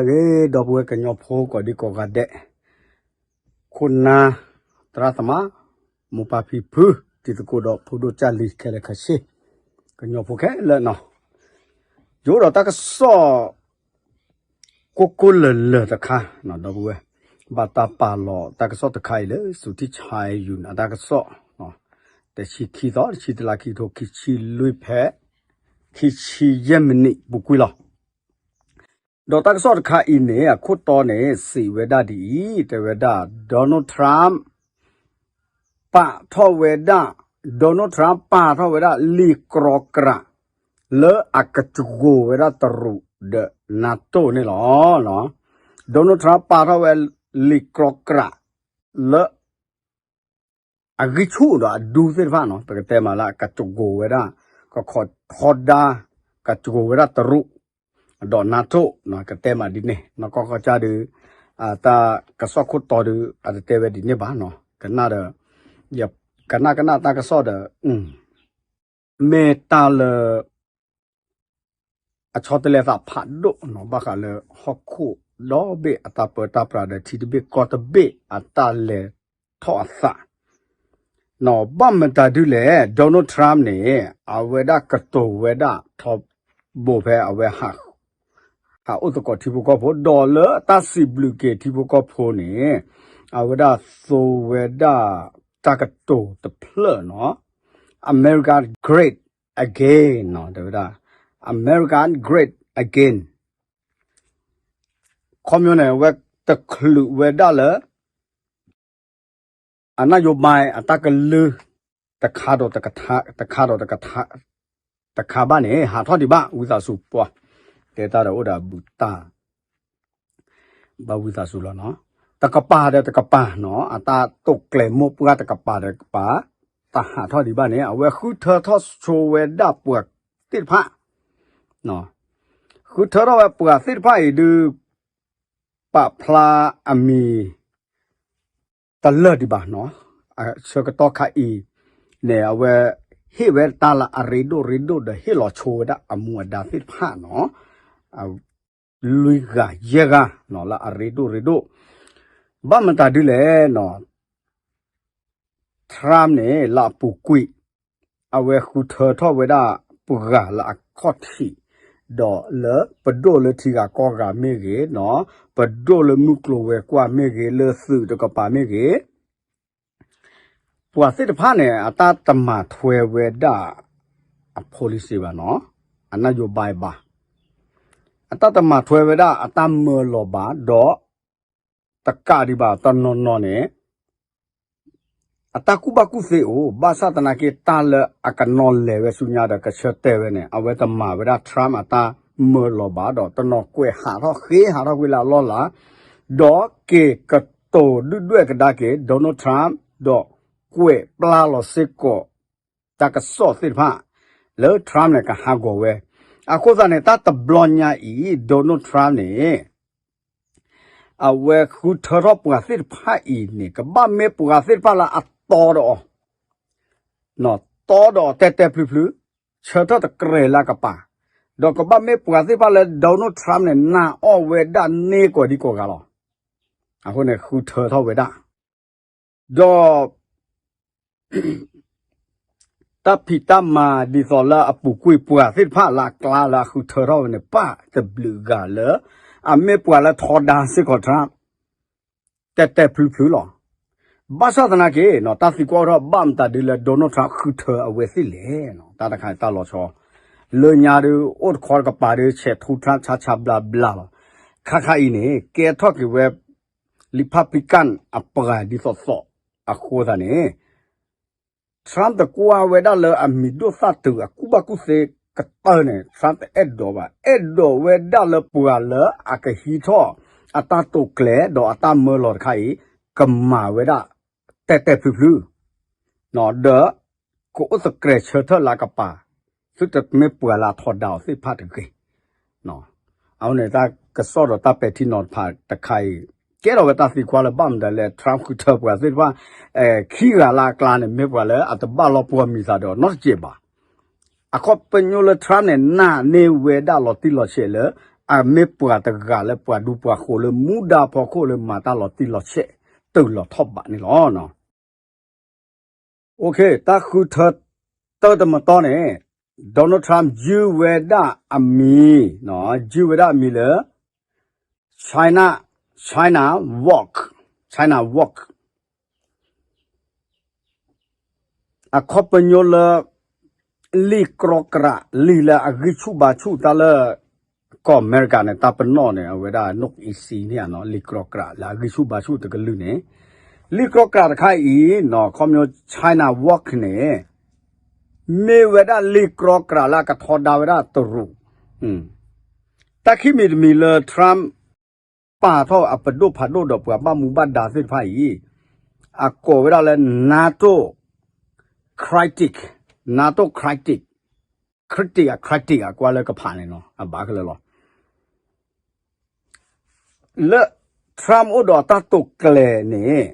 ဂ့ၤ ဒီပုၢ်ဝဲၢ်ကညီဖိကိးဒံကိးဂၤဒဲး, ခိၣ်နၢ်, သရၣ်သမါ, မိၢ်ပၢ်ဖံဖု, တံၤသကိးဒီးဖိဒိၣ်ကၢ်လံၤခဲလၢာ်ခဲဆ့, ကညီဖိခဲလၢာ်နီၤ, ယအိၣ်ဒီးတၢ်ကစီၣ် ကိၢ်ကိၢ်လၢၤလၢၤတခါ, ဒီပုၢ်ဝဲၢ်, ဘၣ်တၢ်ပာ်လီၤတၢ်ကစီၣ်တခါအံၤလၢ စူၤထံဆါယူၤ အတၢ်ကစီၣ်, တဆံခံသီ တဆံတလါ ခံကထိခံဆံလွံၢ် ဖဲ ခံဆံယဲၢ်မံးနံး ပူၤကွံာ်လီၤ. ဒီးတၢ်ကစီၣ်တခါအံၤန့ၣ် အခိၣ်တီန့ၣ် စံးဝဲဒၣ်ဒ်အံၤ, တဲဝဲဒၣ် Donald Trump ပာ်ထီၣ်ဝဲဒၣ်, Donald Trump ပာ်ထီၣ်ဝဲဒၣ်လံာ်ကြီကြာ် လၢအကစှၤကိၤဝဲဒၣ်တရူးဒီး NATO န့ၣ်လီၤ. Donald Trump ပာ်ထီၣ်ဝဲလံာ်ကြီကြာ် လၢ အဂံၢ်ဆူၣ်ဒီးအဒူသ့ၣ်တဖၣ်နီၤ, ပကတဲမးလၢအကစှၤကိၤဝဲဒၣ်, ကခိးထီဒါ, ကစှၤကိၤဝဲဒၣ်တရူး, ဒီး NATO, ကတဲမးဒ်န့ၣ်, နီၢ်ကီၢ်ကီၢ်ကၢ်ဒုး, တၢ်ကစီၣ်ခိၣ်တီဒုး အတတဲဝဲဒ်န့ၣ်ဘၣ်နီၤ, ကနၣ်ဒီး, ကနၣ်ကနၣ်တၢ်ကစီၣ်ဒီး, မ့ၢ်တၢ်လၢ အဆီတလဲသးဖးဒိၣ်နီၤ, ဘၣ်ဃးလၢဟီၣ်ခိၣ်ဒီဘ့ၣ်အတၢ်ပၢတၢ်ပြးဒီး ထံတဘ့ၣ်ကီၢ်တဘ့ၣ်အတၢ်လဲၤထီၣ်အသးနီၤ, ဘၣ်မတၤဒုလဲၣ်, Donald Trump န့ၣ် အဝဲဒၣ်ကတိၤဝဲဒၣ်ထီဘိဖဲအဝဲ ဟးအိၣ်သကိးထံဖိကီၢ်ဖိ, ဒီးလၢတၢ်စံးဘျုးက့ၤထံဖိကီၢ်ဖိန့ၣ်, အဝဲဒၣ်သိဝဲဒၣ်တၢ်ကတိၤတဖျၢၣ်နီၤ, America great again နီၤ, တဲဝဲဒၣ် America great again, ခီပညီန့ၣ် အဝဲတချုးဝဲဒၣ်လၢ အနၢ်ယိၤဘါအတၢ်ကလုၢ် တခါဒီးတခါ, တခါဒီးတခါ, တခါဘၣ်န့ၣ် ဟးထီၣ်ဒံးဘၣ် ဝံသးစူၤပှၤ, တဲတၢ်ဒီးအိၣ်ဒီးအဘူးတၢ်, ဘၣ်ဝံသးစူၤလီၤနီၤ, တကပၤဒီးတကပၤနီၤ, အတၢ်တိာ်ကျဲၤမိၢ်ပှၢ်တကပၤဒီးတကပၤ, တၢ်ဟးထီၣ်ဒံးဘၣ်န့ၣ် အဝဲဃုထၢထီၣ်ဆိဝဲဒၣ်ပှၤသ့ၣ်တဖၣ်, ဃုထၢထီၣ်ဝဲပှၤသ့ၣ်တဖၣ်အံၤဒုး ပာ်ဖျါအမံၤ တလၢာ်ဒံးဘၣ်နီၤ, ဆၢကတီၢ်ခါအံၤန့ၣ် အဝဲဟ့ၣ်ဝဲတၢ်လၢအရ့ဒိၣ်ရ့ဒိၣ်ဒီးဟ့ၣ်လီၤဆိဝဲဒၣ်အမူအဒါသ့ၣ်တဖၣ်နီၤ, လွံၢ်ဂၤယဲၢ်ဂၤနီၤ လၢအရ့ဒိၣ်ရ့ဒိၣ်, ဘၣ်မတၤဒုလဲၣ်နီၤ, Trump န့ၣ် လၢအပူၤကွံာ် အဝဲဃုထၢထီၣ်ဝဲဒၣ်ပှၤလၢအခီၣ်ထံး, ဒီးလၢပဒိၣ်လၢထံဂၤကီၢ်ဂၤမ့ၢ်ဂ့ၤနီၤ, ပဒိၣ်လၢမုၢ်ကျိၤဝဲၤကွာ်မ့ၢ်ဂ့ၤ, လၢသုးတကပၤမ့ၢ်ဂ့ၤ, ပှၤသ့ၣ်တဖၣ်န့ၣ် အတၢ်တမၤထွဲဝဲဒၣ်အ policy ဘၣ်နီၤ, အနၢ်ယိၤဘါဘၣ်, အတၢ်တမၤထွဲဝဲဒၣ်အတၢ်မၢလီၤဘၣ်ဒီး တကးဒံးဘၣ်တနီၤနီၤန့ၣ် အတၢ်ကူၣ်ဘၣ်ကူၣ်သ့အိၣ်, ဘၣ်ဆၣ်သနာ်က့ တၢ်လၢအကနီၤလဲၤဝဲဆူညါဒီးကဆၢတဲာ်ဝဲန့ၣ် အဝဲတမၤဝဲဒၣ် Trump အတၢ်မၢလီၤဘၣ်ဒီး တနီၤကွဲးဟးထီၣ်ဃ့ဟးထီၣ်ကွံာ်လၢအလီၢ်လၤ, ဒီးက့ၤကတိၤဒုၣ်ဒွဲၣ်ကဒါက့ၤ Donald Trump ဒီးကွဲးပျါလီၤစ့ၢ်ကီး တၢ်ကစီၣ်သ့ၣ်တဖၣ် လၢ Trump န့ၣ် ကဟးဂီၤဝဲ. အဃိသတးန့ၣ် တၢ်တဘျီညါအံၤ Donald Trump န့ၣ် အဝဲဃုထၢထီၣ်ပှၤသ့ၣ်တဖၣ်အံၤန့ၣ် ကဘၣ်မ့ၢ်ပှၤသ့ၣ်တဖၣ်လၢအတီဒီးအီၤ, တီဒီးအီၤတဲာ်တဲာ်ဖျုးဖျုး, ဆၢထၢၣ်တကြၢးလၢအကပၤ, ဒီးကဘၣ်မ့ၢ်ပှၤသ့ၣ်တဖၣ်လၢ Donald Trump န့ၣ် နာ်အီၣ်ဝဲဒၣ်န့ၢ်ကိးဒံကိးဂၤလီၤ. အဃိန့ၣ် ဃုထၢထီၣ်ဝဲဒၣ် ဒီး တၢ်ဖံးတၢ်မၤဒ်သိးလၢအပူၤကွံာ်ပှၤသ့ၣ်တဖၣ်လၢအကျါလၢအဃုထၢထီၣ်ဝဲန့ၣ် ပၢ်တဘျုးဂၤလၢ အမ့ၢ်ပှၤလၢထီဒါစ့ၢ်ကီး Trump တဲာ်တဲာ်ဖျုးဖျုးလီၤ. ဘၣ်ဆၣ်သနာ်က့ တၢ်သံကွၢ်အိၣ်ထီၣ် ဘၣ်မတၤဒ်လၢ Donald Trump ဃုထၢအဝဲသ့ၣ်လဲၣ်. တၢ်တခါန့ၣ်တၢ်လီၤဆီ လၢညါဒုး အိၣ်တခီတကပၤဒုး ဆဲးထူ Trump ဆါဆါဘျါဘျါလီၤ. ခါခါအံၤန့ၣ် ကဲထီၣ်က့ၤဝဲ Republican အပှၤဒ်သိးသိးအဃိသတးန့ၣ် Trump တကွၢ်ဝဲဒၣ်လၢအမံၤဒိၣ်သၣ်တုၤအကူၣ်ဘၣ်ကူၣ်သ့ကတၢၢ်န့ၣ် Trump တအဲၣ်ဒိးဘၣ်. အဲၣ်ဒိးဝဲဒၣ်လၢပှၤလၢအကဟံးထီၣ်အတၢ်တိာ်ကျဲၤ ဒီးအတၢ်မၢလီၤတခါအံၤ ကမၤဝဲဒၣ်တဲာ်တဲာ်ဖျုးဖျုး ဒီး ကအိၣ်သကြဲးဆၢထၢၣ်လၢအကပၤ သုတမ့ၢ်ပှၤလၢအထီဒါအီၤသ့ၣ်တဖၣ်တဂ့ၤ. အဝဲန့ၣ်တၢ်ကစီၣ်ဒီးတၢ်ပဲာ်ထံနီၤဖးတခါအံၤ ကဲထီၣ်ဝဲတၢ်သံကွၢ်လၢဘၣ်မတၤလဲၣ် Trump ဃုထၢပှၤသ့ၣ်တဖၣ် ခံဂၤလၢအကျါန့ၣ် မ့ၢ်ပှၤလၢအတဘၣ်လီၤပှီၢ်မံၤသးဒီးနီတစဲးဘၣ်. အခီပညီလၢ Trump န့ၣ် နာ်န့ၢ်ဝဲဒၣ်လီၤတံၢ်လီၤဆဲးလၢ အမ့ၢ်ပှၤတဂၤလၢပှၤဒူပှၤဃိၤလၢမူဒါဖီခိၣ်လၢမၤတၢ်လီၤတံၢ်လီၤဆဲး တုၤလီၤထီၣ်ဘးန့ၣ်လီၤ. တၢ်ဃုထၢတၢတမတီၢ်န့ၣ် Donald Trump ယုၢ်ဝဲဒၣ်အမံၤ, ယုၢ်ဝဲဒၣ်အမံၤလၢ China, China Walk, China Walk အခီပညီလၢ လံာ်ကြီကြး လံာ်လၢအဂံၢ်ဆူၣ်ဘါဆူၣ်တၢ်လၢ ကီၢ်အမဲရကၤန့ၣ် တၢ်ပနီၣ်န့ၣ် အဝဲဒၣ် နီၣ်အံၤစံန့ၣ် လံာ်ကြီကြးလၢအဂံၢ်ဆူၣ်ဘါဆူၣ်တကလုာ်န့ၣ်, လံာ်ကြီကြးတခါအံၤ ခီပညီ China Walk န့ၣ် မ့ၢ်ဝဲဒၣ်လံာ်ကြီကြးလၢအကထီဒါဝဲဒၣ်တရူး, တၢ်ခံမံၤတမံၤလၢ Trump ပာ်ထီၣ်အပဒိၣ်ဖးဒိၣ်ဒီးပှၤဘၣ်မူဘၣ်ဒါသ့ၣ်တဖၣ်အံၤ အကိးဝဲဒၣ်လၢ NATO critic, NATO critic, critic အ critic အကွၢ်လၢကဖးန့ၣ်နီၤ အဘၣ်ခဲလၢာ်လီၤ. လၢ Trump အိၣ်ဒီးတၢ်တိာ်ကျဲၤန့ၣ်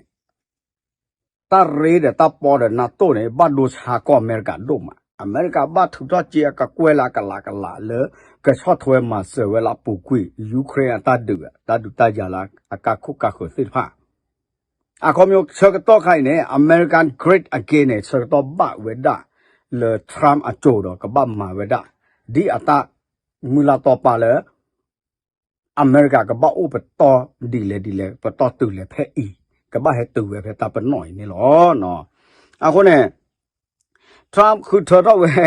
တၢ်ရ့ဒီးတၢ်ပီဒီး NATO န့ၣ် ဘၣ်ဒိဆါကီၢ်အမဲရကၤဒိၣ်မး, အမဲရကၤဘၣ်ထုးထီၣ်က့ၤအကကွဲၢ်လၢအကလးကလးလၢ ကဆီၣ်ထွဲမၤစၢၤဝဲလၢအပူၤကွံာ် Ukraine အတၢ်ဒုး တၢ်ဒုးတၢ်ယၤလၢအကါခိၣ်ကါဃၢၤသ့ၣ်တဖၣ် အခီပညီဆၢကတီၢ်ခါအံၤန့ၣ် American Great Again န့ၣ် ဆၢကတီၢ်ဘၣ်ဝဲဒၣ်လၢ Trump အစိၤဒီးကဘၣ်မၤဝဲဒၣ် ဒ်အတၢ်မုၢ်လၢ်တီပာ်လၢ အမဲရကၤကဘၣ်အိၣ်ပတီၢ်ဒ်လဲၣ်ဒ်လဲၣ် ပတီၢ်တုၤလဲၣ်ဖဲအံၤ ကဘၣ်ဟဲတုၤဝဲဖဲတၢ်ပနီၣ်အံၤန့ၣ်လီၤ. အဃိန့ၣ် Trump ဃုထၢထီၣ်ဝဲ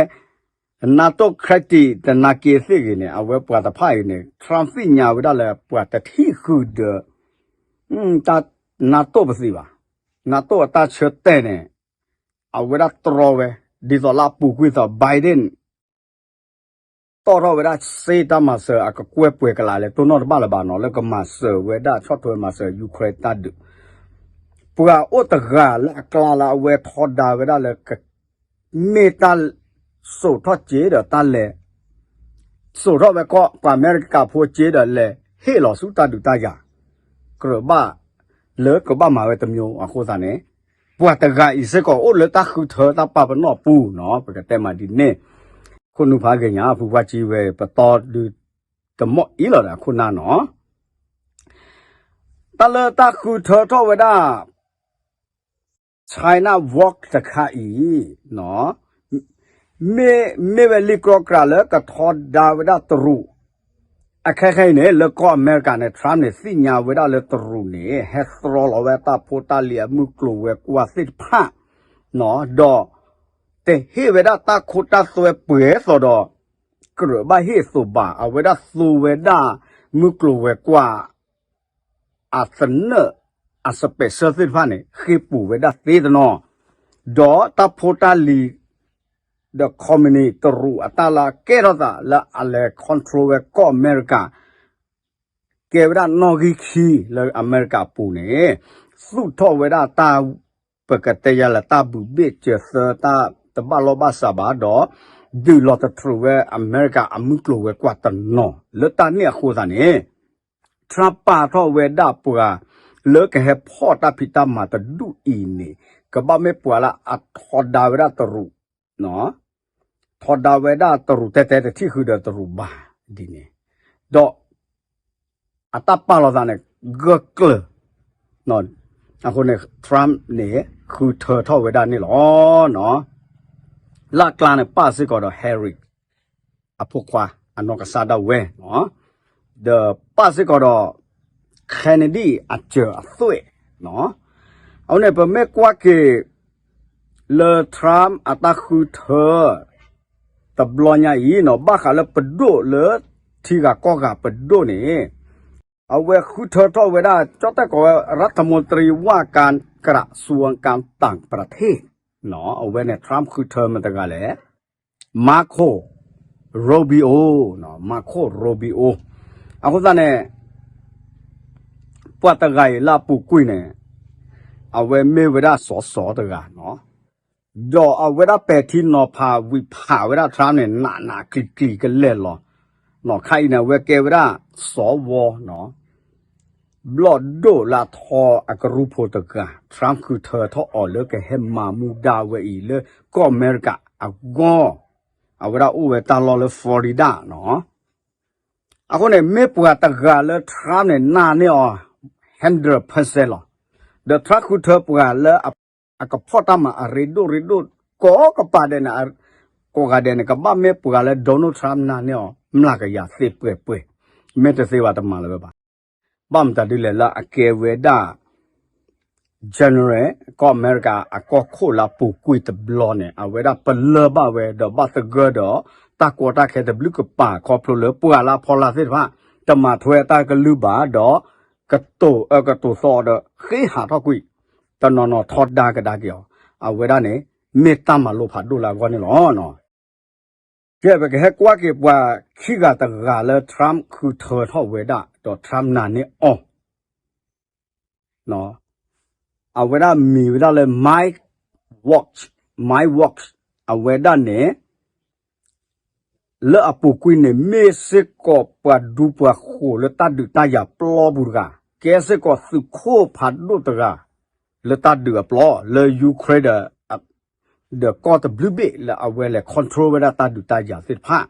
NATO critic တနာ်က့ၤသ့ၣ်ဂ့ၤန့ၣ် အဝဲပှၤတဖၣ်အံၤန့ၣ် Trump သ့ၣ်ညါဝဲဒၣ်လၢပှၤတထံၣ်ဃုာ်ဒီး တၢ် NATO ပသ့ဘၣ်. NATO အတၢ်ဆၢတဲာ်န့ၣ် အဝဲဒၣ်တြီဝဲ ဒ်သိးလၢအပူၤကွံာ်သိး Biden တီၣ်ထီၣ်ဝဲဒၣ်စ့တၢ်မၤစၢၤ အကကွဲၢ်ပှဲၤကလးလဲၤတိၢ်နီၣ်တဘၣ်လၢၤဘၣ်နီၤ လၢကမၤစၢၤဝဲဒၣ်ဆီၣ်ထွဲမၤစၢၤ Ukraine တၢ်ဒုး ပှၤအိၣ်တဂၤလၢအကျါလၢအဝဲထီဒါဝဲဒၣ်လၢ မ့ၢ်တၢ်စိာ်ထီၣ်စ့ဒီးတၢ်လဲၤ စိာ်ထီၣ်ဝဲကီၢ်ပှၤအမဲရကၤဖိစ့ဒီးလဲၤဟ့ၣ်လီၤဆူတၢ်ဒုးတၢ်ယၤ ကြၢးဘၣ် လၢကဘၣ်မၤဝဲတမျိုးအဃိသတးန့ၣ် ပှၤတဂၤအံၤစ့ၢ်ကီးအိၣ်လၢတၢ်ဃုထၢတၢ်ပာ်ပနီၣ်ပူၤနီၤ ပကတဲမးဒ်န့ၣ် ခိၣ်နူာ်ဖးဂ့ၤညါ ဖုဖါကံဝဲ ပတီၢ်ဒုးတမီၣ်အံၤလီၤဒီးအခိၣ်နၢ်နီၤ တၢ်လၢတၢ်ဃုထၢထီၣ်ဝဲဒၣ် China Walk တခါအံၤ မ့ၢ် မ့ၢ်ဝဲလံာ်ကြီကြးလၢကထီဒါဝဲဒၣ်တရူး အခဲခဲအံၤန့ၣ် လၢကီၢ်အမဲရကၤန့ၣ် Trump န့ၣ် သ့ၣ်ညါဝဲဒၣ်လၢတရူးန့ၣ် ဟဲသြီလီၤဝဲတၢ်ဖိတၢ်လံၤအမုၢ်ကျိၤဝဲၤကွာ်သ့ၣ်တဖၣ် ဒီး တဟ့ၣ်ဝဲဒၣ်တၢ်ခိတၢ်သွဲပှဲၤသိးဒီး ကြၢးဘၣ်ဟ့ၣ်သိးဘၣ် အဝဲဒၣ်သူဝဲဒၣ် မုၢ်ကျိၤဝဲၤကွာ် အသနၢၣ် အ special သ့ၣ်တဖၣ်န့ၣ် ဃ့ၢ်ပူၤဝဲဒၣ်သ့တနီၤ ဒီးတၢ်ဖိတၢ်လံၤ ဒီး company တရူးအတၢ်လၢကဲထီၣ်သးလၢအလဲၤ control ဝဲကီၢ်အမဲရကၤ ကဲဝဲဒၣ်နီၣ်ဂံၢ်ခံလၢအမဲရကၤအပူၤန့ၣ် သူၣ်ထီၣ်ဝဲဒၣ်တၢ် ပကတဲယၤလၢတၢ်ဘုးဘ့ၣ်စၢၤသၢတၢ်တဘၣ်လီၢ်ဘၣ်စးဘၣ်ဒီး ဒုးလီၤတတြူာ်ဝဲအမဲရကၤအမုၢ်ကျိၤဝဲၤကွာ်တနီၤ လၢတၢ်န့ၣ်အဃိသတးန့ၣ် Trump ပာ်ထီၣ်ဝဲဒၣ်ပှၤ လၢကဟဲဖီၣ်တၢ်ဖံးတၢ်မၤတဒူၣ်အံၤန့ၣ် ကဘၣ်မ့ၢ်ပှၤလၢအထီဒါဝဲဒၣ်တရူး ထီဒါဝဲဒၣ်တရူးတဲတဲတထံၣ်ဃုာ်ဒီးတရူးဘၣ်ဒ်န့ၣ် ဒီး အတၢ်ပာ်လီၤသးန့ၣ် ဂၢၢ်ကျၢၤ အဃိန့ၣ် Trump န့ၣ် ဃုထၢထီၣ်ဝဲဒၣ်န့ၣ်လီၤ. လၢအကျါန့ၣ် ပၣ်စ့ၢ်ကီးဒီး Harris အဖိခွါ အနီၢ်ကစၢ်ဒၣ်ဝဲ ဒီးပၣ်စ့ၢ်ကီးဒီး Kennedy အစၢၤအသွဲၣ် အဃိန့ၣ် ပမ့ၢ်ကွၢ်က့ၤ လၢ Trump အတၢ်ဃုထၢ တဘျီညါအံၤနီၤ ဘၣ်ဃးလၢပဒိၣ်လၢထံဂၤကီၢ်ဂၤပဒိၣ်န့ၣ် အဝဲဃုထၢထီၣ်ဝဲဒၣ် ကၠီၣ်တဲၣ်ကိးဝဲ รัฐมนตรีว่าการกระทรวงการต่างประเทศ အဝဲန့ၣ် Trump ဃုထၢမတၤတဂၤလဲၣ် Marco Rubio, Marco Rubio အဃိသတးန့ၣ် ပှၤတဂၤအံၤလၢအပူၤကွံာ်န့ၣ် အဝဲမ့ၢ်ဝဲဒၣ်စီၤစီၤတဂၤနီၤ ဒီးအဝဲဒၣ်ပဲာ်ထံနီၤဖးဝံၤဖးဝဲဒၣ် Trump န့ၣ် နးနးကျံၤကျံၤကလဲာ်လီၤ. နီၤ ခါအံၤန့ၣ် အဝဲကဲဝဲဒၣ်စီၤဝီနီၤ ဘျီၣ်ဒိၣ်လၢအထီအကရူၢ်ဖိတဂၤ Trump ဃုထၢထီၣ်အီၤလၢကဟဲမၤမူဒါဝဲအံၤလၢကီၢ်အမဲရကၤအဂီၢ် အဝဲဒၣ်အိၣ်ဝဲတၢ်လီၢ်လၢ Florida နီၤ အဃိန့ၣ် မ့ၢ်ပှၤတဂၤလၢ Trump န့ၣ် နာ်န့ၢ်အီၤ hundred percent လီၤ. ဒီး Trump ဃုထၢပှၤလၢ အကဖီၣ်တၢ်မၤအရ့ဒိၣ်ရ့ဒိၣ် ကိးကပၤဒဲးန့ၣ် ကိးဂၤဒဲးန့ၣ် ကဘၣ်မ့ၢ်ပှၤလၢ Donald Trump နာ်န့ၢ်အီၤ မျးကယၤသ့ပှဲၤပှဲၤ, မ့ၢ်တသ့ဘၣ်တမၤလၢၤဝဲဘၣ်. ဘၣ်မတၤဒ်လဲၣ်လၢအကဲဝဲဒၣ် general ကီၢ်အမဲရကၤအကီၢ်ခိၣ်လၢအပူၤကွံာ်တဘျီန့ၣ် အဝဲဒၣ်ပလၢၢ်ဘၣ်ဝဲဒီးဘၣ်သဂၢၢ်ဒီး တၢ်ကီတၢ်ခဲတဘျုးကပၤ ခီဖျိလၢပှၤလၢအဖီလာ်သ့ၣ်တဖၣ် တမၤထွဲတၢ်ကလုၢ်ဘၣ်ဒီး ကတိၤအၢကတိၤသီဒီးဃ့ဟးထီၣ်ကွံာ် တနီၤနီၤထီဒါကဒါက့ၤအီၤ အဝဲဒၣ်န့ၣ် မ့ၢ်တၢ်မၤလိဖးဒိၣ်လၢအဂီၢ်န့ၣ်လီၤ. ကဲ ပကဟဲကွၢ်က့ၤပှၤခံဂၤတဂၤလၢ Trump ဃုထၢထီၣ်ဝဲဒၣ် ဒီး Trump နာ်န့ၢ်အီၤ အဝဲဒၣ်မံၤဝဲဒၣ်လၢ Mike Waltz, Mike Waltz အဝဲဒၣ်န့ၣ် လၢအပူၤကွံာ်န့ၣ် မ့ၢ်စ့ၢ်ကီးပှၤဒူပှၤဃိၤလၢတၢ်ဒုးတၢ်ယၤပျီပူၤတဂၤ, ကဲစ့ၢ်ကီးသုးခိၣ်ဖးဒိၣ်တဂၤ လၢတၢ်ဒုးအပျီ လၢ Ukraine ဒီး ဒီးကီၢ်တဘျုးဘ့ၣ်လၢအဝဲလဲၤ control ဝဲဒၣ်တၢ်ဒုးတၢ်ယၤသ့ၣ်တဖၣ်,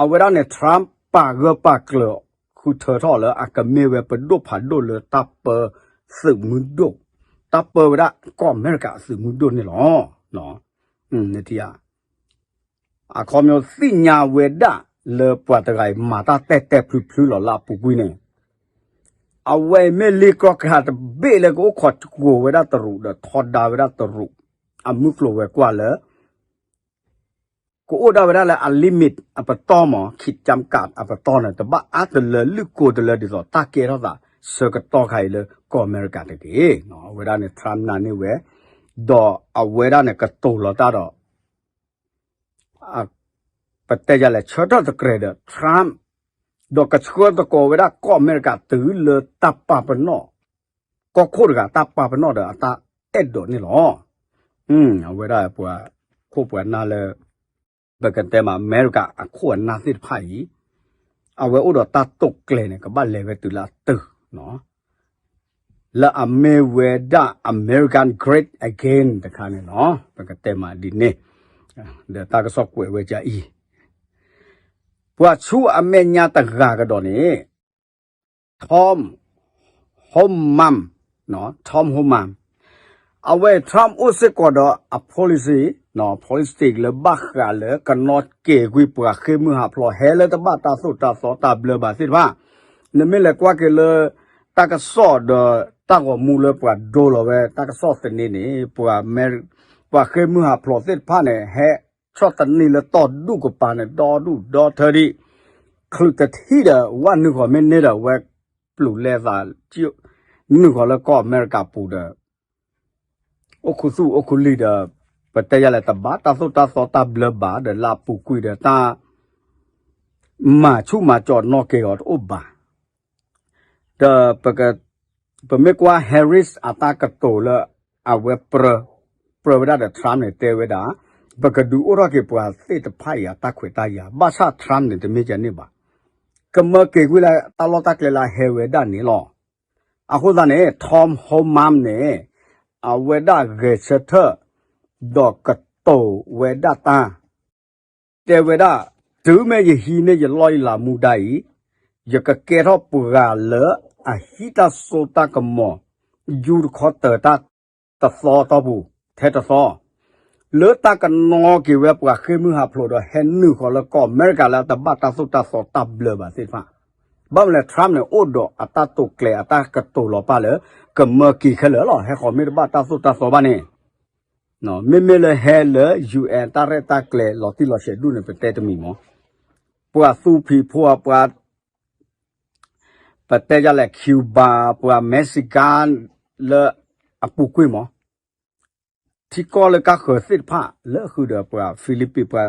အဝဲဒၣ်န့ၣ် Trump ပာ်ဂၢၢ်ပာ်ကျၢၤ ဃုထၢထီၣ်လၢအကမ့ၢ်ဝဲပဒိၣ်ဖးဒိၣ်လၢတၢ်ပၢ သုးမုၢ်ဒိၣ်, တၢ်ပၢဝဲဒၣ်ကီၢ်အမဲရကၤအသုးမုၢ်ဒိၣ်န့ၣ်လီၤ. အခီပညီသ့ၣ်ညါဝဲဒၣ်လၢပှၤတဂၤအံၤ မၤတၢ်တဲာ်တဲာ်ဖျုးဖျုးလီၤလၢအပူၤကွံာ်န့ၣ်, အဝဲအံၤမ့ၢ်လ့ကီကဟးတဘ့ၣ်လၢကအိၣ်ခိးကွံာ်ဝဲဒၣ်တရူးဒီးထီဒါဝဲဒၣ်တရူး, အမုၢ်ကျိၤဝဲၤကွာ်လၢ ကအိၣ်ဒၣ်ဝဲဒၣ်လၢအ limit အပတီၢ်မး ขีดจำกัด အပတီၢ်န့ၣ် တဘၣ်အါတလၢလုၢ်ကိတလၢဒ်သိး တၢ်ကဲထီၣ်သး ဆၢကတီၢ်ခါအံၤလၢကီၢ်အမဲရကၤတက့ၢ်. အဝဲဒၣ်န့ၣ် Trump နာ်န့ၢ်ဝဲ, ဒီးအဝဲဒၣ်န့ၣ်ကတိၤလီၤတၢ်ဒီး ပတဲယၤလဲၣ် ဆၢထၢၣ်သကြဲးဒီး Trump, ဒီးကဆှၢသကိးဝဲဒၣ်ကီၢ်အမဲရကၤတုၤလၢတၢ်ပာ်ပနီၣ်, ကီၢ်ခိၣ်တဂၤတၢ်ပာ်ပနီၣ်ဒီးအတၢ်အဲၣ်ဒိးန့ၣ်လီၤ. အဝဲဒၣ်ပှၤခိၣ်ပှၤနၢ်လၢ ပကတဲမး အမဲရကၤအခိၣ်အနၢ်သ့ၣ်တဖၣ်အံၤ, အဝဲအိၣ်ဒီးတၢ်တိာ်ကျဲၤန့ၣ် ကဘၣ်လဲၤဝဲတုၤလၢအတုၤ လၢအမ့ၢ်ဝဲဒၣ် American Great Again တခါန့ၣ်လီၤ. ပကတဲမးဒ်န့ၣ်, ဒီးတၢ်ကစီၣ်ကွဲးဝဲဒ်အံၤ, ပှၤဆူအမဲာ်ညါတဂၤကဒီးန့ၣ် Tom Homan, Tom Homan, အဝဲ Trump အိၣ်စ့ၢ်ကီးဒီးအ policy, policy လၢဘၣ်ဃးလၢကနီၣ်က့ၤကွံာ်ပှၤဃ့ၢ်မုၢ်ဟးဖျိး ဟဲလၢတဘၣ်တၢ်သိၣ်တၢ်သီတၢ်ဘျၢဘၣ်သ့ၣ်တဖၣ်, နမ့ၢ်လဲၤကွၢ်က့ၤလၢ တၢ်ကစီၣ်ဒီးတၢ်ဂီၤမူလၢပှၤဒိလီၤဝဲ တၢ်ကစီၣ်သန့န့ၣ် ပှၤ ပှၤဃ့ၢ်မုၢ်ဟးဖျိးသ့ၣ်တဖၣ်န့ၣ် ဟဲဆီၣ်သနံးလၢတီၢ်ဒူၣ်ကပၤန့ၣ် ဒီဒူၣ်ဒီထၢဒံး, ချုးတထံၣ်ဒီး ဝဲနုာ်ဃီၤမ့ၢ်န့ၢ်ဒီး ဝဲပျူၤလဲသး နုာ်ဃီၤလၢကီၢ်အမဲရကၤပူၤဒီး အိၣ်ခူသူၣ်အိၣ်ခူလံၤဒီး ပတဲယၤလဲၣ် တဘၣ်တၢ်သိၣ်တၢ်သီတၢ်ဘျၢဘၣ်ဒီး လၢအပူၤကွံာ်ဒီးတၢ် မၤဆူၣ်မၤစီးနီၣ်က့ၤအီၤတအိၣ်ဘၣ်. ဒီး ပမ့ၢ်ကွၢ် Harris အတၢ်ကတိၤလၢ အဝဲ ပြၢဝဲဒၣ်ဒီး Trump န့ၣ် တဲဝဲဒၣ် ပကဒုးအိၣ်ထီၣ်က့ၤပှၤသ့ၣ်တဖၣ်အံၤအတၢ်ခွဲးတၢ်ယာ် ဘၣ်ဆၣ် Trump န့ၣ် တမ့ၢ်ကန့ၣ်ဘၣ်. ကမၢက့ၤကွံာ်လၢတၢ်လီၢ်တၢ်ကျဲလၢအဟဲဝဲဒၣ်န့ၣ်လီၤ. အဃိသတးန့ၣ် Tom Homan န့ၣ် အဝဲဒၣ်ဂဲၤဆၢထၢၣ် ဒီးကတိၤဝဲဒၣ်တၢ် တဲဝဲဒၣ် တုၤမ့ၢ်ယဟံးန့ၢ်ယလီၢ်ယလၤမူဒါအံၤ, ယကကဲထီၣ်ပှၤလၢအဟံးတၢ်စိတၢ်ကမီၤ ယူတခီတၢၤတၢ်တသီတီၢ်ပူၤ ထဲတသီ, လၢတၢ်ကနီၣ်က့ၤဝဲပှၤဃ့ၢ်မုၢ်ဟးဖျိးဒီး ဟဲနုာ်ဃီၤလၢကီၢ်အမဲရကၤလၢအတဘၣ်တၢ်သိၣ်တၢ်သီတၢ်ဘျၢဘၣ်သ့ၣ်တဖၣ်. ဘၣ်မနုၤလဲၣ် Trump န့ၣ် အိၣ်ဒီးအတၢ်တိာ်ကျဲၤအတၢ်ကတိၤလီၤပၢ်လၢ ကမၢက့ၤခဲလၢာ်လီၤ. ဟဲဃီၤမ့ၢ်တဘၣ်တၢ်သိၣ်တၢ်သီဘၣ်န့ၣ် မ့မ့ၢ်လၢဟဲလၢ ယူၣ်အဲၣ် တၢ်ရဲၣ်တၢ်ကျဲၤလီၤတံၢ်လီၤဆဲးဒူၣ်န့ၣ် ပတဲတမံၤမး, ပှၤသူဖံးဖိ ပှၤ ပတဲယၤလဲၣ် Cuba ပှၤ Mexican လၢအပူၤကွံာ်မး, ထံကီၢ်လၢကါဃၢၤသ့ၣ်တဖၣ် လၢဃုာ်ဒီးပှၤ Philippines ပှၤ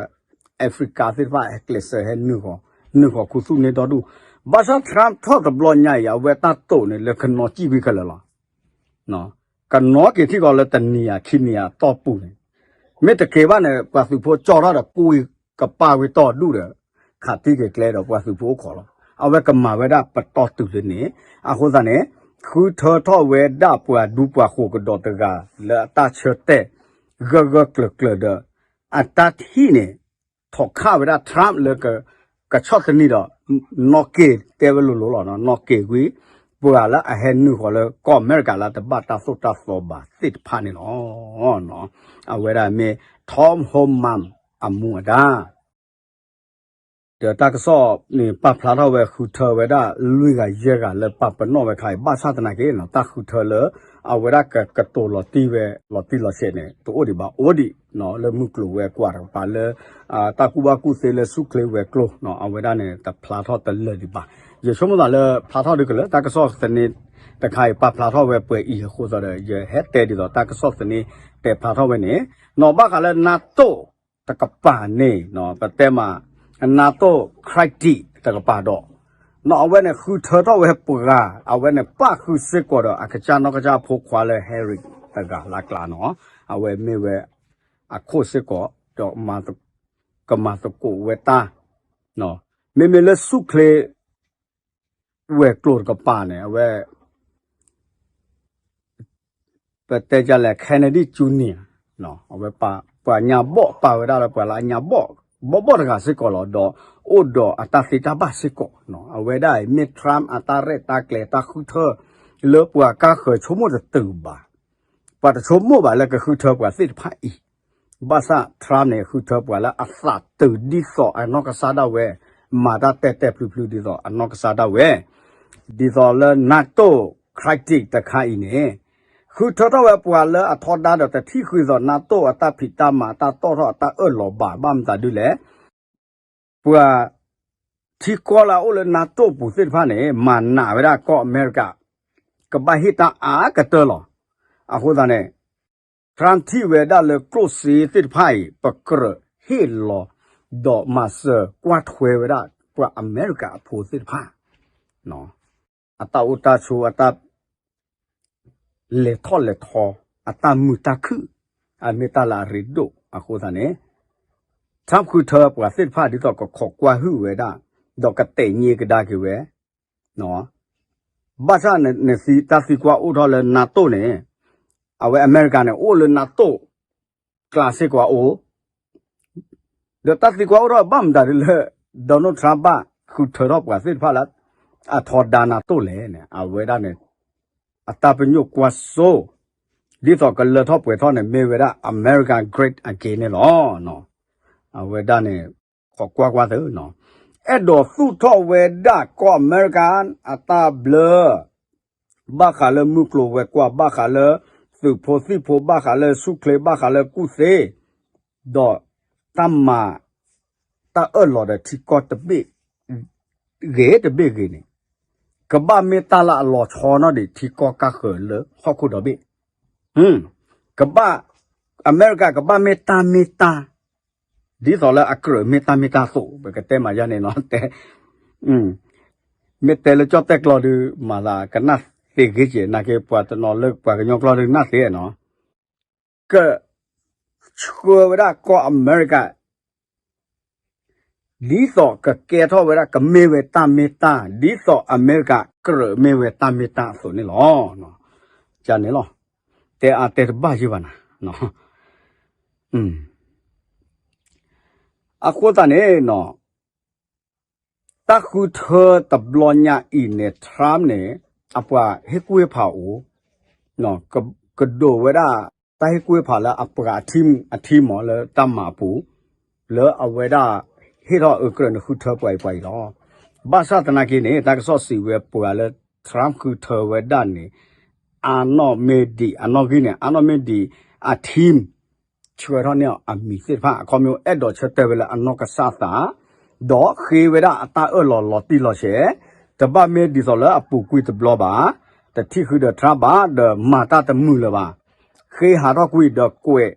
Africa သ့ၣ်တဖၣ် ဟဲကျဲးစၢးဟဲနုာ်ဃီၤ နုာ်ဃီၤခူသူၣ်န့ၢ်ဒီဒူၣ်, ဘၣ်ဆၣ် Trump ထီၣ်တဘျီညါအံၤ အဝဲတၢ်တိာ်န့ၣ် လၢကနီၣ်စံၣ်ကွံာ်ခဲလၢာ်လီၤ. ကနီၣ်က့ၤထံၣ်ဃီၤလၢတနံၤဧါခံနံၤဧါတီၢ်ပူၤန့ၣ်, မ့ၢ်တက့ၤဘၣ်န့ၣ် ပှၤသုးဖိကၠီထီၣ်ဒီး ကူဝံၤကပာ်ဝံၤတီၢ်ဒူၣ်ဒီး ခးတံၢ်က့ၤကျဲဒီး ပှၤသုးဖိအိၣ်ခိးလီၤ. အဝဲကမၤဝဲဒၣ်ပတီၢ်တုၤလၢန့ၣ်, အဃိသတးန့ၣ် ဃုထၢထီၣ်ဝဲဒၣ်ပှၤဒူပှၤဃိၤကဒီးတဂၤ လၢအတၢ်ဆၢတဲာ် ဂၢၢ်ဂၢၢ်ကျၢၤကျၢၤဒီး အတၢ်ထံၣ်န့ၣ် ထီၣ်ခးဝဲဒၣ် Trump လၢ ကဆီၣ်သနံးဒီး နီၣ်က့ၤတဲဝဲလိၤလိၤလီၤ, နီၣ်က့ၤကွံာ် ပှၤလၢအဟဲနုာ်ဃီၤလၢကီၢ်အမဲရကၤလၢတဘၣ်တၢ်သိၣ်တၢ်သီဘၣ်သ့ၣ်တဖၣ်န့ၣ်လီၤ. အဝဲဒၣ်မ့ၢ် Tom Homan အမူအဒါ ဒီးတၢ်ကစီၣ်န့ၣ် ပာ်ဖျါထီၣ်ဝဲဃုထၢဝဲဒၣ် လွံၢ်ဂၤယဲၢ်ဂၤလၢပာ်ပနီၣ်ဝဲခါအံၤ ဘၣ်ဆၣ်သနာ်က့ တၢ်ဃုထၢလၢ အဝဲဒၣ်ကကတိၤလီၤတံၢ်ဝဲ လီၤတံၢ်လီၤဆဲးန့ၣ် တအိၣ်ဒံးဘၣ် အိၣ်ဒံး လၢမုၢ်ကျိၤဝဲၤကွာ်တကပၤလၢ တၢ်ကူၣ်ဘၣ်ကူၣ်သ့လၢဆူၣ်ချ့ဝဲၤကျိၤ အဝဲဒၣ်န့ၣ် တဖျါထီၣ်တလၢာ်ဒံးဘၣ်. ယဆိကမိၣ်သးလၢဖျါထီၣ်ဒ်ကလၢာ် တၢ်ကစီၣ်သန့တခါအံၤ ပာ်ဖျါထီၣ်ဝဲပှဲၤအံၤအဃိသတးဒီး ယဟဲတဲဒ်သိး တၢ်ကစီၣ်သန့တဲဖျါထီၣ်ဝဲန့ၣ် နီၢ်ဘၣ်ဃးလၢ NATO တကပၤန့ၣ် ပတဲမး NATO critic တကပၤဒီး နီၢ်အဝဲန့ၣ်ဃုထၢထီၣ်ဝဲပှၤ အဝဲန့ၣ်ပၣ်ဃုာ်စ့ၢ်ကီးဒီး အကစၢ်နီၢ်ကစၢ်အဖိခွါလၢ Harry တဂၤလၢအကျါနီၤ အဝဲမ့ၢ်ဝဲ အခိၣ်စ့ၢ်ကီး ဒီး ကမၤသကိးဝဲတၢ် မ့မ့ၢ်လၢဆူၣ်ချ့ ဝဲၤကျိၤတကပၤန့ၣ် အဝဲ ပတဲဒ်လဲၣ် Kennedy Junior အဝဲ ပှၤညါဘီၣ် ပာ်ဝဲဒၣ်လၢပှၤလၢအညါဘီၣ် ဘီၣ်ဘီၣ်တဂၤစ့ၢ်ကီးလီၤ. ဒီးအိၣ်ဒီးအတၢ်သ့တၢ်ဘၣ်စ့ၢ်ကီး အဝဲဒၣ်အံၤမ့ၢ် Trump အတၢ်ရဲၣ်တၢ်ကျဲၤတၢ်ဃုထၢ လၢပှၤကါဃၢၤဆိကမိၣ်တတုၤဘၣ် ပှၤတဆိကမိၣ်ဘၣ်လၢကဃုထၢပှၤသ့ၣ်တဖၣ်အံၤ ဘၣ်ဆၣ် Trump န့ၣ် ဃုထၢပှၤလၢအသးတုၤဒ်သိးအနီၢ်ကစၢ်ဒၣ်ဝဲ မၤတၢ်တဲာ်တဲာ်ဖျုးဖျုးဒ်သိးအနီၢ်ကစၢ်ဒၣ်ဝဲ ဒ်သိးလၢ NATO critic တခါအံၤန့ၣ် ဃုထၢထီၣ်ဝဲပှၤလၢအထီဒါဒီးတထံၣ်ဃုာ်သိး NATO အတၢ်ဖံးတၢ်မၤအတၢ်တီၣ်ထီၣ်အတၢ်အၢၣ်လီၤဘၣ် ဘၣ်မတၤဒ်လဲၣ် ပှၤထံကီၢ်လၢအအိၣ်လၢ NATO ပူၤသ့ၣ်တဖၣ်န့ၣ် မၤနးဝဲဒၣ်ကီၢ်အမဲရကၤ ကဘၣ်ဟ့ၣ်တၢ်အါကတၢၢ်လီၤ. အဃိသတးန့ၣ် Trump ထံၣ်ဝဲဒၣ်လၢကျိၣ်စ့သ့ၣ်တဖၣ်အံၤ ပကြၢးဟ့ၣ်လီၤ ဒီးမၤစၢၤကွၢ်ထွဲဝဲဒၣ် ပှၤအမဲရကၤအဖိသ့ၣ်တဖၣ် အတၢ်အိၣ်တၢ်ဆိး အတၢ် လဲၤထီၣ်လဲၤထီ အတၢ်မုာ်တၢ်ခုၣ် အမ့ၢ်တၢ်လၢအရ့ဒိၣ်အဃိသတးန့ၣ် Trump ဃုထၢပှၤသ့ၣ်တဖၣ်ဒ်သိးကခိးကွၢ်ဟုၣ်ဝဲဒၣ် ဒီးကတဲာ်ညါကဒါက့ၤဝဲ ဘၣ်ဆၣ်န့ၣ် နသံတၢ်သံကွၢ်အိၣ်ထီၣ်လၢ NATO န့ၣ် အဝဲအမဲရကၤန့ၣ် အိၣ်လၢ NATO ကျါစ့ၢ်ကီးအိၣ် ဒီးတၢ်သံကွၢ်အိၣ်ထီၣ်ဘၣ်မတၤဒ်လၢ Donald Trump ဘၣ်ဃုထၢထီၣ်ပှၤသ့ၣ်တဖၣ်လၢ အထီဒါ NATO လဲၣ်န့ၣ် အဝဲဒၣ်န့ၣ် အတၢ်ပညိၣ်ကွၢ်စိ ဒ်သိးကလၢထီၣ်ပှဲၤထီၣ်န့ၣ် မ့ၢ်ဝဲဒၣ် America Great Again န့ၣ်လီၤ. အဝဲဒၣ်န့ၣ် ခိးကွၢ်ကွၢ်သု အဲၣ်ဒိးသူၣ်ထီၣ်ဝဲဒၣ်ကီၢ်အမဲရကၤ အတၢ်ဘျၢ ဘၣ်ဃးလၢမုၢ်ကျိၤဝဲၤကွာ် ဘၣ်ဃးလၢ သုးဖိသံၣ်ဖိ ဘၣ်ဃးလၢဆူၣ်ချ့ ဘၣ်ဃးလၢကူၣ်သ့ ဒီးတၢ်မၤ တၢ်အၢၣ်လီၤဒီးထံကီၢ်တဘ့ၣ် ဂ့ၤတဘ့ၣ်ဂ့ၤန့ၣ် ကဘၣ်မ့ၢ်တၢ်လၢအလီၤဆီနီၣ်ဒံးထံကီၢ်ကါဃၢၤလၢဟီၣ်ခိၣ်ဒီဘ့ၣ် ကဘၣ် အမဲရကၤကဘၣ်မ့ၢ်တၢ်မ့ၢ်တၢ် ဒ်သိးလၢအကြၢးမ့ၢ်တၢ်မ့ၢ်တၢ်အသိး ပကတဲမးယါန့ၣ်နီၤ တဲ မ့ၢ်တဲလၢကၠီၣ်တဲၣ်ကျီဒုး မၤသးကနၣ်သ့ဂ့ၤက့ၤ နာ်က့ ပှၤတနီၤလၢပှၤကညီကျီဒုးနၢ်သ့နီၤ က ဆှၢဝဲဒၣ်ကီၢ်အမဲရကၤ ဒ်သိးကကဲထီၣ်ဝဲဒၣ် ကမ့ၢ်ဝဲတၢ်မ့ၢ်တၢ် ဒ်သိးအမဲရကၤကြၢးမ့ၢ်ဝဲတၢ်မ့ၢ်တၢ်အသိးန့ၣ်လီၤ. ကန့ၣ်လီၤ. တဲအါတဲတဘၣ်ယံၤဘၣ်နၤ အဃိသတးန့ၣ်နီၤ တၢ်ဃုထၢတဘျီညါအံၤန့ၣ် Trump န့ၣ် အပှၤဟ့ၣ်ကူၣ်ဟ့ၣ်ဖးအိၣ် ကဒိးဝဲဒၣ် တၢ်ဟ့ၣ်ကူၣ်ဟ့ၣ်ဖးလၢအပှၤအ team အ team မးလၢတၢ်မၤအပူၤ လၢအဝဲဒၣ် ဟ့ၣ်ထီၣ်အကြၢးန့ၣ်ဃုထၢပှၤအံၤပှၤအံၤလီၤ. ဘၣ်ဆၣ်သနာ်က့န့ၣ် တၢ်ကစီၣ်စံးဝဲပှၤလၢ Trump ဃုထၢဝဲဒၣ်န့ၣ် အါနီၣ်မ့ၢ်ဒံး အနီၣ်ဂံၢ်န့ၣ် အါနီၣ်မ့ၢ်ဒံး အ team ဆှၢထီၣ်န့ၢ်အီၤအမံၤသ့ၣ်တဖၣ် အခီပညီအဲၣ်ဒိးဆၢတဲာ်ဝဲလၢအနီၢ်ကစၢ်သး ဒီးဃ့ဝဲဒၣ်အတၢ်အၢၣ်လီၤလီၤတံၢ်လီၤဆဲး တဘၣ်မ့ၢ်ဒ်သိးလၢအပူၤကွံာ်တဘျီဘၣ် တထံၣ်ဃုာ်ဒီး Trump ဘၣ် ဒီးမၤတၢ်တမုာ်လၢၤဘၣ် ဃ့ဟးထီၣ်ကွံာ်ဒီးကွဲး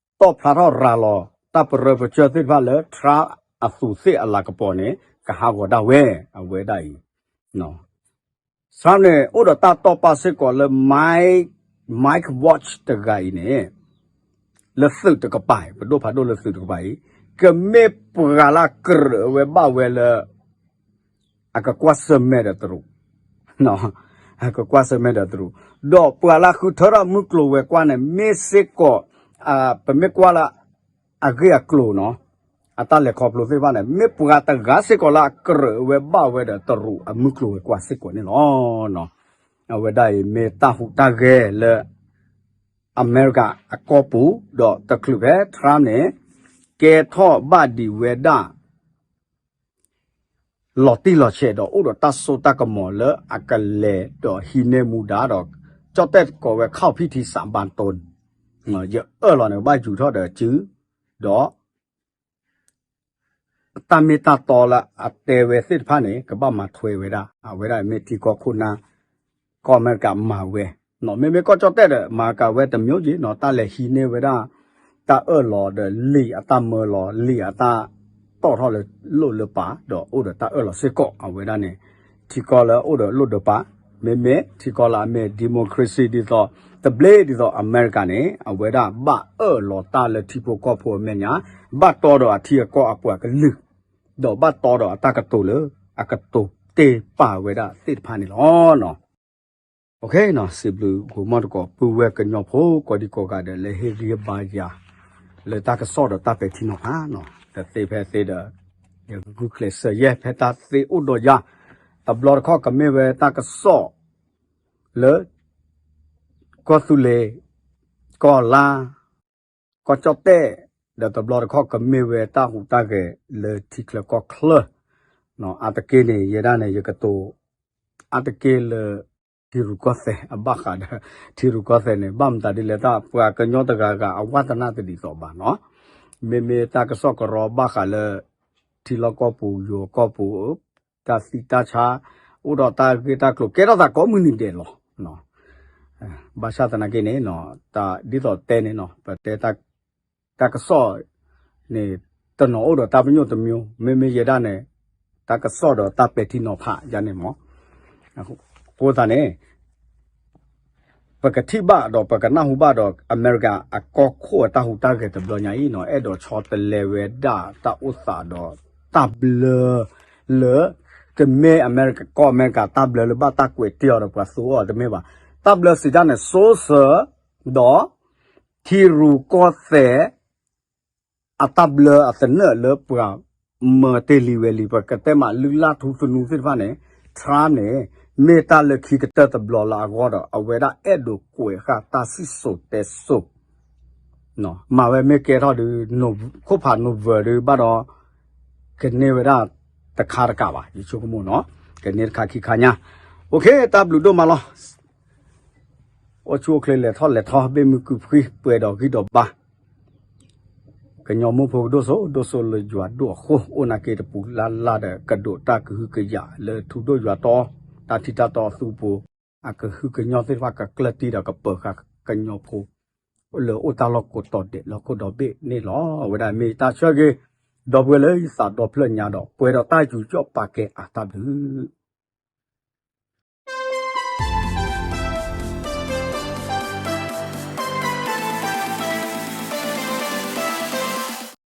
တီၣ်ဖျါထီၣ်ရၤလီၤ တၢ်ပရၢပစၢၢ်သ့ၣ်တဖၣ်လၢ Trump အသူးသ့ၣ်အလၤကပီၤန့ၣ် ကဟးဂီၤဒၣ်ဝဲ အဝဲဒၣ်အံၤ Trump န့ၣ် အိၣ်ဒီးတၢ်တီၢ်ပာ်စ့ၢ်ကီးလၢ Mike Mike Waltz တဂၤအံၤန့ၣ် လၢသုးတကပၤ ပဒိၣ်ဖးဒိၣ်လၢသုးတကပၤအံၤ ကမ့ၢ်ပှၤလၢကြၢးဝဲဘၣ်ဝဲလၢ အကကွၢ်ဆၢၣ်မဲာ်ဒီးတရူး အကကွၢ်ဆၢၣ်မဲာ်ဒီးတရူး ဒီးပှၤလၢဃုထၢထီၣ်မုၢ်ကျိၤဝဲၤကွာ်န့ၣ် မ့ၢ်စ့ၢ်ကီး ပမ့ၢ်ကွၢ်လၢ အဂ့ၢ်အကျိၤနီၤ အတၢ်လဲၤခီဖျိသ့ၣ်တဖၣ်န့ၣ် မ့ၢ်ပှၤတဂၤစ့ၢ်ကီးလၢအကြၢးဝဲဘၣ်ဝဲဒီးတရူးအမုၢ်ကျိၤဝဲၤကွာ်စ့ၢ်ကီးန့ၣ်လီၤ. အဝဲဒၣ်အံၤမ့ၢ်တၢ်ဟူးတၢ်ဂဲၤလၢ အမဲရကၤအကီၢ်ပူၤ ဒီးတချုးဖဲ Trump န့ၣ် ကဲထီၣ်ဘၣ်ဒံးဝဲဒၣ် လီၤတံၢ်လီၤဆဲးဒီးအိၣ်ဒီးတၢ်စိတၢ်ကမီၤလၢအကလဲၤဒီးဟံးန့ၢ်မူဒါဒီး ကၠီၣ်တဲၣ်ကိးဝဲ ခီၣ်ဖံၣ်ထံစးဘၣ်တိၢ်န့ၣ် ယအၢၣ်လီၤန့ၣ် ဘၣ်ယူၤထီၣ်ဒီးစု ဒီး တၢ်မ့ၢ်တၢ်တီလၢအတဲဝဲသ့ၣ်တဖၣ်န့ၣ် ကဘၣ်မၤထွဲဝဲဒၣ် အဝဲဒၣ်မ့ၢ်ထံကီၢ်ခိၣ်နၢ် ကီၢ်အမဲရကၤမၤဝဲ, မ့မ့ၢ်ကီၢ်ကၠီၣ်တဲၣ်ဒီး မၤကၤဝဲတမျိုးက့နီၤ တၢ်လဲၤဟံးန့ၢ်ဝဲဒၣ် တၢ်အၢၣ်လီၤဒီးလံာ်အတၢ်မၢလီၤ လံာ်အတၢ်တီၣ်ထီၣ်လၢလိၣ်လၢပာ် ဒီးအိၣ်ဒီးတၢ်အၢၣ်လီၤစ့ၢ်ကီး အဝဲဒၣ်န့ၣ် ထံကီၢ်လၢအိၣ်ဒီးလိၣ်ဒီးပာ်, မ့မ့ၢ်ထံကီၢ်လၢအမ့ၢ် democracy ဒ်သိး တဘျ့ဒ်သိးအမဲရကၤန့ၣ် အဝဲဒၣ်ဘၣ်အၢၣ်လီၤတၢ်လၢထံဖိကီၢ်ဖိအမဲာ်ညါ, ဘၣ်တီဒီးအထံအကီၢ်အပှၤကလုာ်, ဒီးဘၣ်တီဒီးအတၢ်ကတိၤလၢ အကတိၤတ့ၢ်ပာ်ဝဲဒၣ်သ့ၣ်တဖၣ်န့ၣ်လီၤ. စံးဘျုးဂီၤမီၢ်တကိး ပုၢ်ဝဲၢ်ကညီဖိကိးဒံကိးဂၤဒဲး လၢဟ့ၣ်ဂံၢ်ဟ့ၣ်ဘါယၤ လၢတၢ်ကစီၣ်ဒီးတၢ်ပဲာ်ထံနီၤဖး, တသ့ဖဲသ့ဒီး ယဂုာ်ကျဲးစၢးယဲၢ် ဖဲတၢ်သ့အိၣ်ဒီးယၤ တဘျီတခီၣ်ကမ့ၢ်ဝဲတၢ်ကစီၣ် လၢ ကီၢ်သူလ့ၤ, ကီၢ်လါ, ကီၢ်ကၠီၣ်တဲၣ်, ဒီးတဘျီတခီၣ်ကမ့ၢ်ဝဲတၢ်ဟူးတၢ်ဂဲၤလၢထံချၢကီၢ်ချၢ, အါတက့ၢ်န့ၣ် ယဲဒၣ်န့ၣ် ယကတိၤ အါတက့ၢ်လၢ ထံရူၢ်ကီၢ်သဲးအဘၣ်ဃးဒီး ထံရူၢ်ကီၢ်သဲးန့ၣ် ဘၣ်မတၤဒ်လဲၣ်တၢ် ပှၤကညီတဂၤဂၤအဝါသနၢ်တဒ်သိးဘၣ်နီၤ, မ့မ့ၢ်တၢ်ကစီၣ်ကရီဘၣ်ဃးလၢ ထံလီၢ်ကီၢ်ပူၤယိၤကီၢ်ပူၤ တၢ်သံတၢ်ဆါ အိၣ်ဒီးတၢ်ဂ့ၢ်တၢ်ကျိၤ ကဲထီၣ်သးကိးမုၢ်နံၤဒဲးလီၤ. ဘၣ်ဆၣ်သနာ်က့န့ၣ် တၢ်ဒ်သိးတဲန့ၣ်နီၤ ပတဲ တၢ်ကစီၣ်န့ၣ် တနီၤအိၣ်ဒီးတၢ်ပညိၣ်တမျိုး မ့မ့ၢ်ယဲဒၣ်န့ၣ် တၢ်ကစီၣ်ဒီးတၢ်ပဲာ်ထံနီၤဖးယါန့ၣ်မး, အဃိသတးန့ၣ် ပကထံၣ်ဘၣ်ဒီးပကနၢ်ဟူဘၣ်ဒီး အမဲရကၤအကီၢ်ခိၣ်အတၢ်ဟူးတၢ်ဂဲၤတဘျီညါအံၤနီၤ အဲၣ်ဒိးဆီတလဲဝဲဒၣ်တၢ်အိၣ်သးဒီးတၢ်ဘျၢလၢ တမ့ၢ်အမဲရကၤ ကီၢ်အမဲရကၤတၢ်ဘျၢလၢဘၣ်တၢ်ကွဲးတ့ၢ်အီၤဒီးပှၤသူအီၤတမ့ၢ်ဘၣ်. တၢ်ဘျၢစံးတၢ်န့ၣ် စိစၢၤ ဒီး ထံရူၢ်ကီၢ်သဲး အတၢ်ဘျၢအသနၢၣ်လၢပှၤမၢတ့ၢ်လံဝဲလံ ပကတဲမးလုၢ်လၢ်ထူသနူသ့ၣ်တဖၣ်န့ၣ် Trump န့ၣ် မ့ၢ်တၢ်လၢခံကတၢၢ်တဘျီလၢအဂီၢ်ဒီး အဝဲဒၣ်အဲၣ်ဒိးကွဲးဃာ်တၢ်စံၣ်စိၤတဲစိၤ မၤဝဲမ့ၢ်ကဲထီၣ်ဒုး ခိၣ်ဖး November ဒုးဘၣ်ဒီး ကန့ၢ်ဝဲဒၣ်တခါတကးဘၣ် ယဆိကမိၣ်နီၤ ကန့ၢ်တခါခံခါညါ အိၣ်ခ့ တၢ်ဘျုးဒိၣ်မးလီၤ. အိၣ်ဆူၣ်အိၣ်ချ့လဲၤထီၣ်လဲၤထီ ဘ့ၣ်မုၢ်ကုၢ်ဖှံပှဲၤဒီးဂံၢ်ဒီးဘါ ကညီမိၢ်ဖိကဒိၣ်စိဒိၣ်စိလၢယွၤဒိၣ်အဃိ အိၣ်နာ်က့တပူၤလၢ်လၢ်ဒီး ကဒိးတၢ်ကဟုကယာ်လၢထူဒိၣ်ယွၤတီ တၢ်ထံတၢ်တီအသူအပူၤ အကဟုကညီသ့ၣ်တဖၣ် ကကျၢၢ်တံဒီးကပၢၤဃာ်ကညီဖိ လၢအိၣ်တၢ်လီၢ်ကိးတီၤဒဲးလီၢ်ခိၣ်ဒီဘ့ၣ်န့ၣ်လီၤ. အဝဲဒၣ်မ့ၢ်တၢ်ဆၢဂ့ၤ ဒီပုၢ်ဝဲၢ်လၢယသးဒီဖျၢၣ်ညါဒီး ပှဲၤဒီးတၢ်ယူးယီၣ်ပာ်ကဲအတၢ်ဘျုး